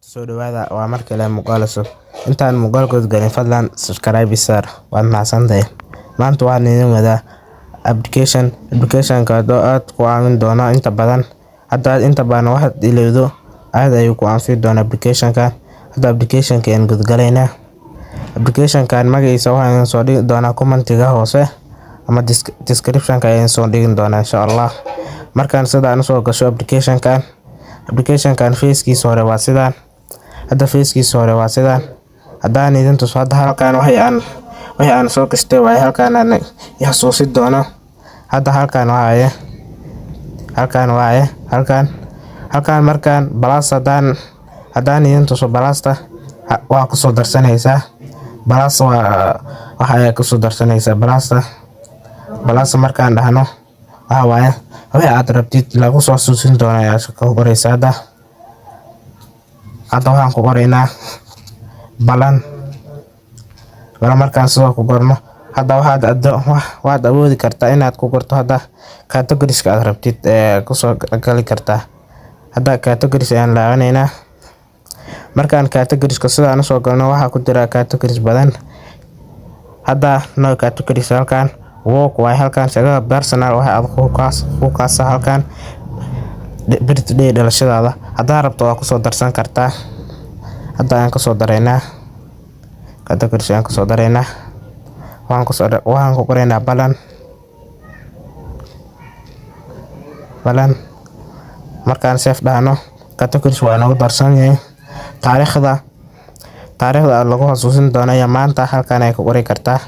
Soo dhawaada, waa mar kale muuqaal cusub. Intaan muuqaalkood galin, fadlan subscribe saar, waad mahadsantahay. Maanta waxaan idin wadaa application, applicationka oo aad ku caawin doona inta badan. Hadda inta badan waxaad ilowdo, aad ayuu ku anfici doonaa applicationka. Hadda applicationka ayaan gudgalaynaa. Applicationkan magaciisa waxaan idin soo dhigi doonaa commentiga hoose ama descriptionka ayaan soo dhigi doonaa, insha Allah. Markaan sidaan usoo gasho applicationkan, applicationkan facekiisa hore waa sidaan. Hadda facekiisa hore waa sidaan. Haddaan idin tuso hadda halkan, waxay aan soo gashtay waaye, halkan aan i xasuusin doono. Hadda halkan waaye, halkan waaye, halkan markaan plus haddaan idin tuso plusta, waa kusoo darsanaysaa. Plus waa waxa ayaa kusoo darsanaysaa plusta. Plus markaan dhahno, waxa waaye wixii aad rabtid lagu soo xasuusin doono ayaa ku qoraysaa. Hadda waxaan ku qoraynaa balan. Balan markaan sidoo ku qorno, hadda waxaad awoodi kartaa inaad ku qorto hadda categorieska aad rabtid ee kusoo gali kartaa. Hadda categories ayaan laabanaynaa. Markaan categorieska sidaan usoo galno, waxaa ku jira categories badan. Hadda no categories. Halkan work waaye, halkan shaqada, personal waxa aad ku kaasa, halkan birthday, dhalashadaada haddaa rabto waa kusoo darsan kartaa. Hadda ayaan kusoo daraynaa, categories ayaan kusoo daraynaa. Waxaan ku qoraynaa balan. Balan markaan save dhahno, categories waa noogu darsan yahay. Taariikhda lagu xasuusin doono iyo maanta halkan ay ku qori kartaa.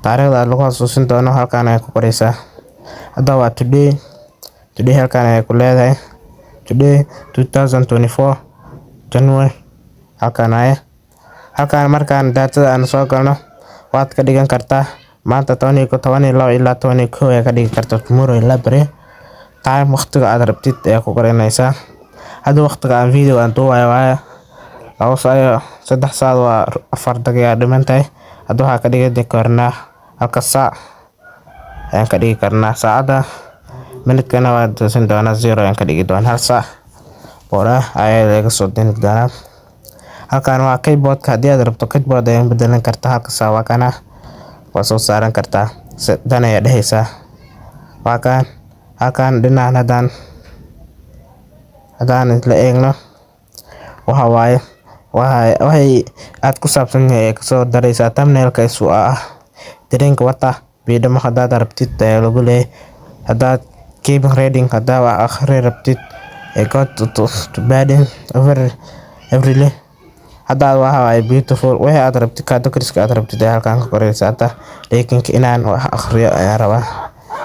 Taariikhda lagu xasuusin doono halkan ay ku qoraysaa. Hadda waa today. Today halkan ay ku leedahay, today 2024 January halkan waaye. Halkan markaan datada aan soo galno, waad ka dhigan kartaa maanta 12 ilaa 11 ayaa ka dhigi kartaa, tomorrow ilaa beri. Time, waqtiga aad rabtid ayaa ku qoranaysaa. Hadda waqtiga aan video aan duubayo waaye 2 saac iyo 3 saac waa 4 daqiiqo dhiman tahay. Hadda waxaa ka dhigi karnaa halka saac ayaan ka dhigi karnaa saacadda. Minutkana waa toosin doonaa, 0 ayaan ka dhigi doonaa. 1 saac bora ayaa laga soo dini doonaa. Halkan waa keyboardka, haddii aad rabto keyboard ayaan bedelan kartaa. Halka saac waa kana, waa soo saaran kartaa, dan ayaa dhehaysaa. Waa kan halkan dhinacan. Haddaan isla eegno, waxa waaye waxay aad ku saabsan yahay ay kasoo daraysaa. Thumbnailka isu ah, drink water, biidhamo haddaad rabtid ayaa lagu leeyahay. Haddaad keep reading, haddaa wax akhri rabtid, go to bed every hadda waxa waaye beautiful. Wixii aad rabtid, categorieska aad rabtid ayaa halkan ka qoraysaa. Hadda reading, inaan wax akhriyo ayaan rabaa.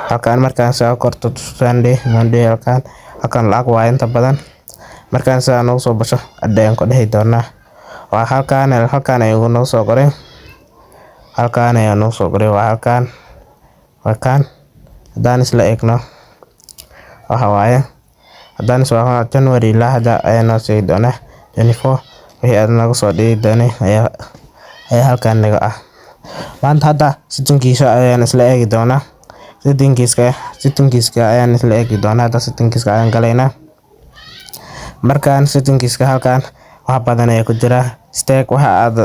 Halkan markaan soo korto, Sunday, Monday, halkan lacag waa inta badan. Markaan sidaa noogu soo basho, hadda ayaan ku dhehi doonaa. Waa halkan, halkan ayuu noo soo qoray, halkan ayaa noo soo qoray, waa halkan, waa kan. Haddaan isla eegno, waxa waaye haddaan isla January ilaa hadda ayaa noo sheegi doonaa 24 wixii aad naga soo dhigi doonay ayaa halkan naga ah. Maanta hadda settingkiisa ayaan isla eegi doonaa. Settingkiiska ayaan isla eegi doonaa. Hadda settingkiiska ayaan galaynaa. Markaan settingkiiska, halkan wax badan ayaa ku jira. Stake, waxa aad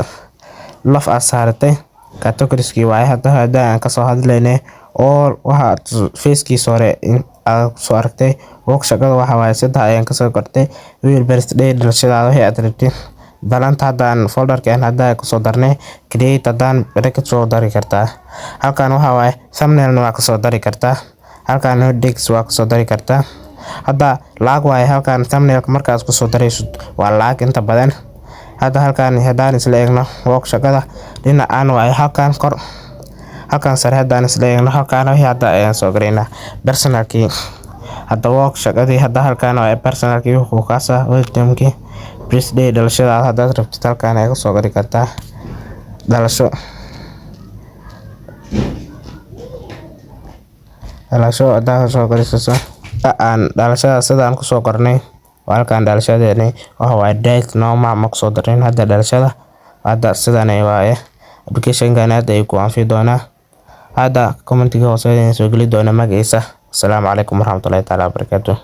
love aad saaratay, categorieskii waaye. Hadda aan kasoo hadlaynay all, waxa facekiisa hore aad kusoo aragtay. Work, shaqada, waxa waaye saddex ayaan kasoo qortay. Will birthday, dhalashadaada, wixii aad rabtid. Balanta haddaan folderkan hadda kusoo darnay. Create, haddaan bracket soo dari kartaa. Halkan waxa waaye thumbnailna waa kasoo dari kartaa. Halkan headings waa kasoo dari kartaa. Hadda lacag waaye halkan thumbnailka markaad kusoo darayso, waa lacag inta badan. Hadda halkan haddaan isla eegno, work, shaqada, dhinacan waaye, halkan kor, halkan sare. Haddaan isla eegno halkan, wixii hadda ayaan soo garaynaa, personalkii. Hadda work, shaqadii, hadda halkan waaye personalkii, wuxuu kaasa welcomekii, birthday, dhalashadaada haddaad rabtid halkan ayaa kasoo gari kartaa. Dhalasho haddaa kasoo garisaso aan dhalashada sidaan kusoo qornay, waa halkan dhalashadeeni. Waxa waaye date nooma ma kusoo darin hadda dhalashada. Hadda sidan ay waaye. Applicationkan aad ayuu ku anfi doonaa. Hadda commentiga hoose ayaan soo geli doonaa magaciisa. Asalaamu calaykum waraxmatullahi taala wabarakaatuh.